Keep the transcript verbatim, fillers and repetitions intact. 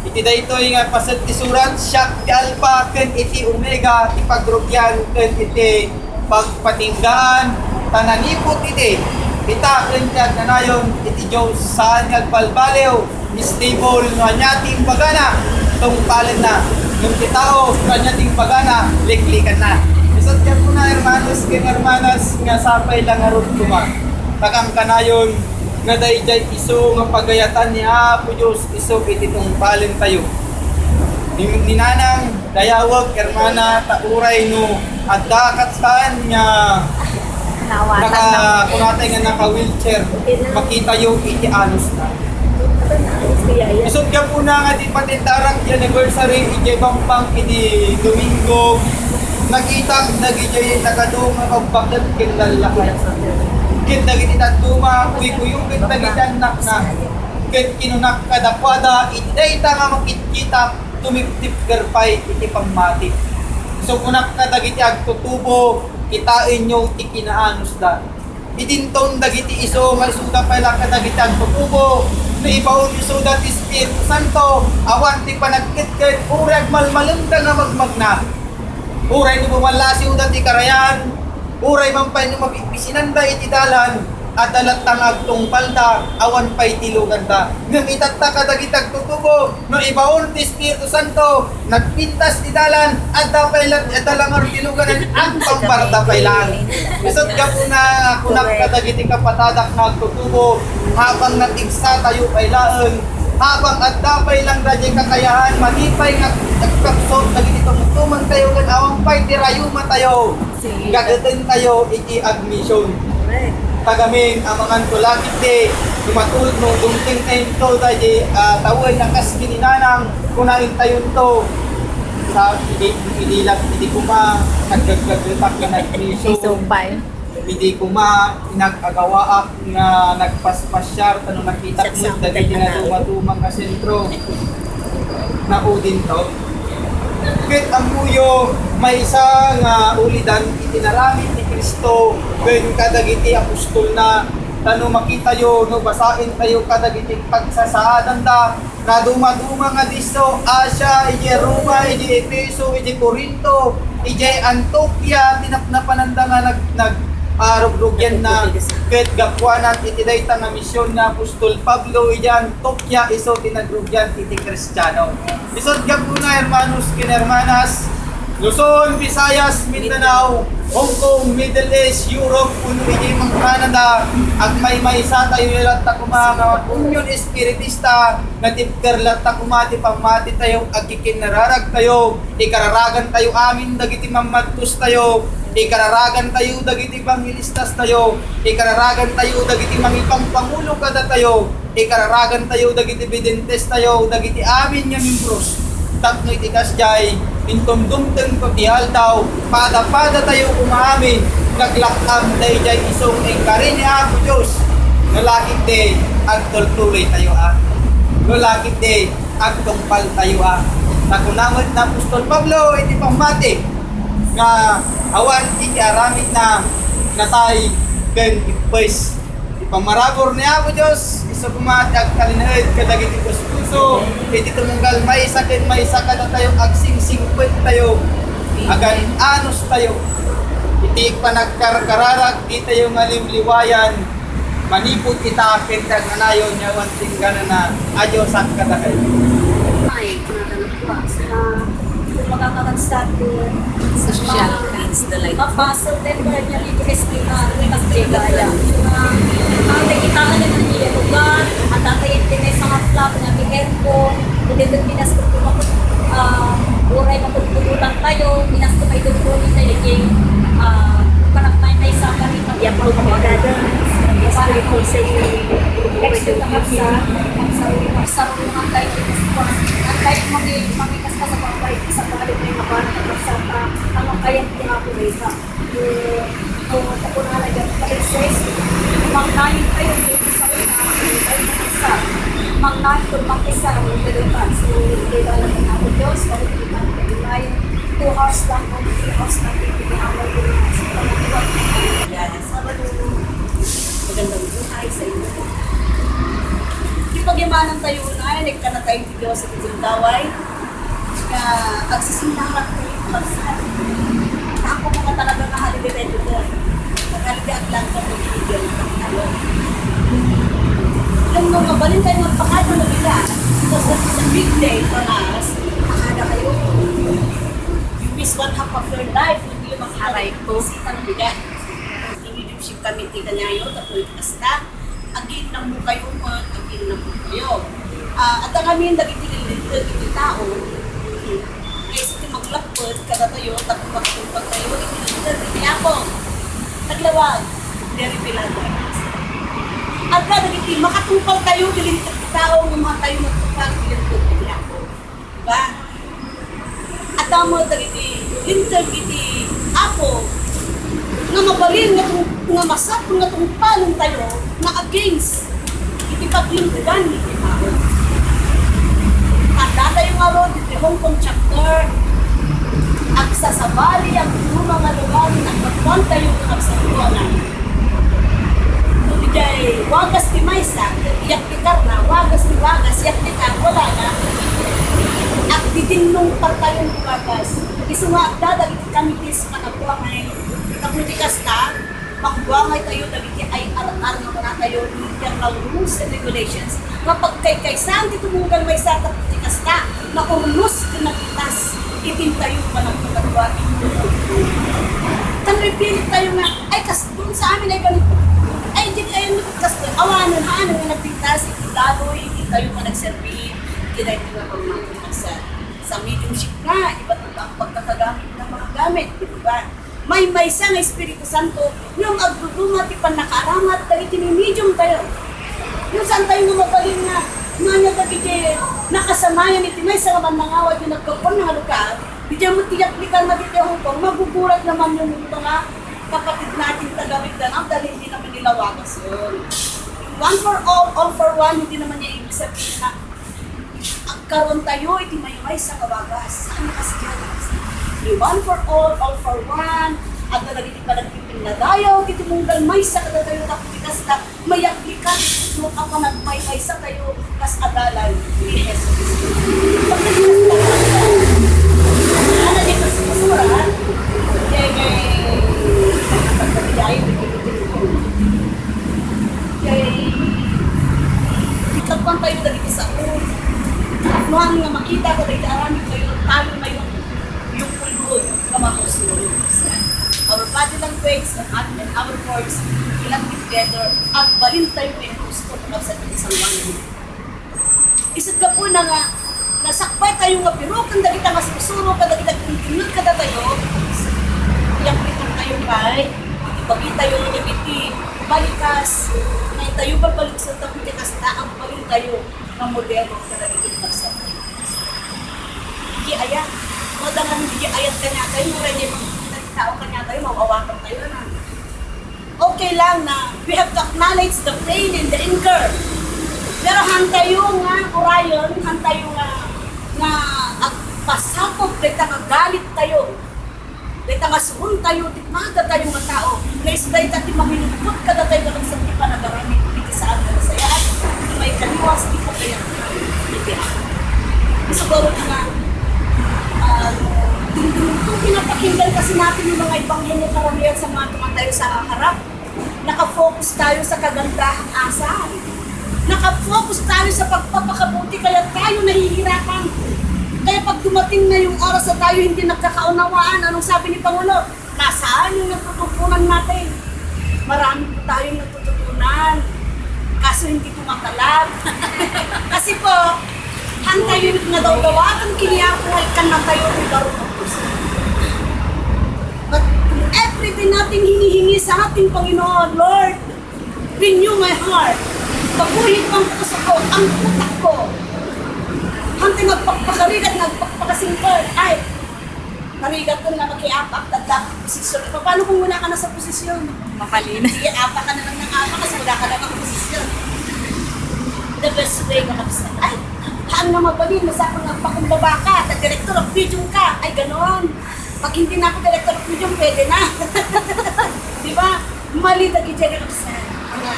Iti daytoy nga paset ti surat, siak ti Alpha ken iti Omega, ti pagrugian ken iti pagpatinggaan, ta nanipud iti ita ken ti agnanayon iti Dios, saan nga agbalbaliw, stable, no ania ti imbagana, tungpalenna. Ngem ti tao, no ania ti imbagana, liklikanna. Isut' gapuna, hermanos ken hermanas, nga sapay la ngarud koma, ta kankanayon, nga daydiay isu nga pagayatan ni Apo Dios isu iti tungpalentayo. Ni, ni Nanang, dayawek, hermana, ta uray no adda kasta nga Nawatan lang. Naka-, kunatay nga naka-wheelchair, makitayo iti anusna. Isut' gapuna nga di patindarak ti anniversary, idiay bangpang idi Domingo, nakitak dagidiay nagadu nga bagbakket ken lallaki. Ken dagiti dadduma, kuykuyogek dagiti annakna. Ket kinunak kadakuada, iti dayta nga makitkitak, tumiptipker pay iti pammati. So, kunak kadagiti agtutubo, kitaenyo ti kinaanusda. Idinton dagiti isu nga isuda pay la kadagiti agtutubo, no ibaon isuda ti Espiritu Santo, awan ti panagketket, uray agmalmalemda nga magmagna. Uray no bumallasiwda ti karayan, uray man pay no mabigbisinanda iti dalan, adda latta nga agtungpalda, awan pay ti luganda. Ngem itatta kadagiti agtutubo, no ibaon ti Espiritu Santo, nagpintas ti dalan, adda pay la, adda la ngarud ti luganan, agpambarda pay laeng. Isut' gapuna, kunak kadagiti kapatadak nga agtutubo, habang natigsatayo pay laeng, habang adda pay lang daydiay kakayahan, madi pay nga agkapsut dagiti tumtumtumentayo ken awan pay ti rayumatayo. Gagetentayo iti admission. Correct. Tagamin, amangan ko lakit di, no matul-, no dumtengtayo daydi, ah, tawen a kas kininanang, kunaentayo to. Sa, idi, idi lang, idi koma, naggaggagretak nga nag-mission. Isumpay. Idi koma, inag-agawaak nga nagpaspasiar, ta no nakitak met dagiti naduma-duma nga sentro, naudin to. Ket ammoyo, maysa nga ulidan iti naramid ni Cristo ken kadagiti apostolna, ta no makitayo, no basaentayo kadagiti pagsasaadanda, naduma-duma nga disso, Asia, idiay Roma, idiay Efeso, idiay Corinto, idiay Antioquia, ti napnapananda nga nag-, nag-, ah, rugrugianna. Ket gapuanan iti dayta nga mision ni apostol Pablo idiay Antioquia, isu ti nagrugian iti Kristiano. Isut' gapuna, hermanos ken hermanas, Luzon, Visayas, Mindanao, Hong Kong, Middle East, Europe, wenno idiay man Canada, agmaymaysa tayo latta koma nga union espiritista, natibker latta koma ti pammati tayo, agkikinnararag tayo, ikararagan tayo amin dagiti mammadtos tayo, ikararagan tayo dagiti evangelistas tayo, ikararagan tayo dagiti mangipangpangulo kada tayo, ikararagan tayo dagiti videntes tayo, dagiti amin nga membros. Tapno iti kasdiay, inton dumtengto ti aldaw, pada-pada tayo koma amin, nga aglak-am daydiay isu nga inkari ni Apo Dios. No lakit di, agtultuloy tayo a. No lakit di, agtungpal tayo a. Ta kuna met ni apostol Pablo iti pammati nga awan iti aramidna natay ken ippes. Ti pammarabur ni Apo Dios, isu koma ti agtalinaed kadagiti puspuso, iti tumunggal maysa ken maysa kadatayo, agsingsingpet tayo, agan-anus tayo. Iti panagkarkararag, di tayo nga liwliwayan, manipud ita ken ti agnanayon nga awan ti ingganana. Adios a kadakayo. Ay, Sa, kung makakabagsak ko, sa social means the light. Mapasok din ba niya dito S P R, may pagkigaya. Na, ang nakitaan na ng iya lugar, at tatay yung tinay sa mga flap na may aircon, hindi doon pinasok ko, ah, uray mapagpulutan tayo, pinasok ko kayo doon po ni tayo, yung, ah, panagmay tayo sa kami, Yan po, mga brother. Para po sa inyo. Extra na kapsa, sa, sa, sa, ang tayo, ang tayo, mga, mga Kas kasabay, sa balik may mabana na sa ta, ang kayat ni Apo Reza. Yung, yung kapunanan niya, pag-exercise, mangnayin kayo, dito sa una, kayo mag-isa. Mangnayin kung mag-isa, ang dalawa. So, kailangan ng Apo Diyos, pag-ibig natin, two hours lang, o three hours lang, hindi na ako, sa pamatuwa. Yes. Sabado, magandang buhay sa inyo. Pagyamanan tayo na, nagkana tayo ti Dios iti gundaway. Nga agsisinnarak tayo, kabsat. Ako mga talaga nga halibi tayo dito. Halibi at lang sa pagkigil. Alam mo, mabalin tayo magpakita na nila. Because that is a big day for us. Makada kayo. You miss one half of your life. Hindi yung makita. Aray ko. Bisitang bigat. Hindi yung ship kami, tika niya yun. Tapos, basta. Aginnammo kayo met, aginnammo kayo. Ah, adda ngamin dagiti linteg iti tao, kaysa ti maglapped kadatayo, tapno makatungpal tayo iti linteg iti Apo. Naglawag, Mary Pilato. Adda dagiti makatungpal tayo, ti linteg ti tao, nga mahatayo magtungpal iti linteg iti Apo. Diba? Adda met dagiti linteg iti Apo nga mabalin nga tung-, nga masapul nga tungpalen tayo nga against iti paglintegan iti tao. Adda tayo ngarud iti Hong Kong chapter, agsasabali, agduma nga lugar, nagkakuan tayo nga agsaluan. No, diay wagas ti maysa, ket iyaklikarna, wagas ti wagas, iyaklikar, wala na. Agdidinnong partayon ti wagas. Isu nga adda dagiti committees nga nagbuangay. Tapno ti kasta, magbuangay tayo dagiti ay ar-ar nga kunatayo, internal rules and regulations, nga pagkaykaysaan ti tumunggal maysa tapno ti kasta, naurnos ken napitas iti intayo panagkakadua. Tan ripirit tayo nga, ay, kas-, doon sa amin ay ganito. Ay, di, ay, ano, kas-, awanen, haanen nga nagpintas iti daloy, iti tayo nga nagserbi, iti daytoy nga pagmamagsa. Sa mediumship nga, iba't iba ang pagkakagamit ng mga gamit, di ba? May maysa nga Espiritu Santo, ngem agduduma ti pannakaaramat dagiti medium tayo. Ngem saan tayo nga mabalin nga, nga ania dagiti nakasanayan iti maysa nga mannangawat nga naggapuan nga lugar, diay met ti yaklikan na ditoy Hong Kong, magugurat naman yung mga kapatid natin taga Mindanao dahil hindi naman nila wagas yun. One for all, all for one, hindi naman niya ibig sabihin na agkaroon tayo iti maymaysa nga wagas. Saan nga kasi yan? Di one for all, all for one. Adda dagiti panagpipinnadayaw, iti munggal maysa kadatayo, tapno ti kasta, mayaklikan, no, apan nagmaymaysa tayo, kas adalan ni Jesus Cristo. Pagkatapos, ana, di mas masura, kaya kay, kaya, kay, Kay, ikagpang tayo dagiti sao. Nuan nga makita ko dagiti aramid tayo, tayo mayo, yung kulod nga makusuro. Our body language and, and our words, ilan together, agbalin tayo kay Kristo, kapsat iti San Juan. Isut' gapuna nga nasakbay tayo nga biroken dagita nga sursuro kadagita agtungtungod kadatayo, yaklikan tayo pay, ibagi tayo dagiti balikas, nga intayo balbaliksen tapno ti kasta, agbalin tayo nga modelo kadagiti kabsat tayo. Di aya, no, dangan di ayat kaniatayo, uray di makikita ti tao kaniatayo, maw-awakan tayo, na. Okay lang na we have to acknowledge the pain and the anger. Pero hantayo nga urayon, hantayo nga, nga agpasakop dayta nga galit tayo. Dayta nga suon tayo, ti pada tayo nga tao. Nga isu dayta ti maminupot kadatayo nga nagsa ti panagaramid iti saan nga nasayaat. Ti maikaliwas ti pagayat. Siguro nga, ah, dungdung-, kung pinapakinggan kasi natin yung mga ebanghelyo karamihan sa mga tumataya sa harap, nakafocus tayo sa kagandahang asal. Nakafocus tayo sa pagpapakabuti, kaya tayo nahihirapan. Kaya pag dumating na yung oras na tayo hindi nagkakaunawaan, anong sabi ni Pangulo? Nasaan yung natututunan natin? Marami po tayong natututunan. Kaso hindi tumatalab. Kasi po, hantayo nga daw dawaton kini Apo, ay kanatayo ni Baruch. But everything natin hinihingi sa ating Panginoon, Lord, renew my heart. Paguhit ang puso ko, ang utak ko. Hantay magpakpakarigat, magpakpakasingkot. Ay, narigat ko nga makiapak, tagdak posisyon. Paano kung wala ka na sa posisyon? Mapali na. Sige, apak ka na lang ng apak kasi wala ka na ng posisyon. The best way ka kapsat. Ay, haan nga mabalin, masapang nga pakumbaba ka, sa director of video ka. Ay, ganon. Pag hindi na ako director of video, pwede na. Di ba? Mali na gid yan, kapsat. Nga.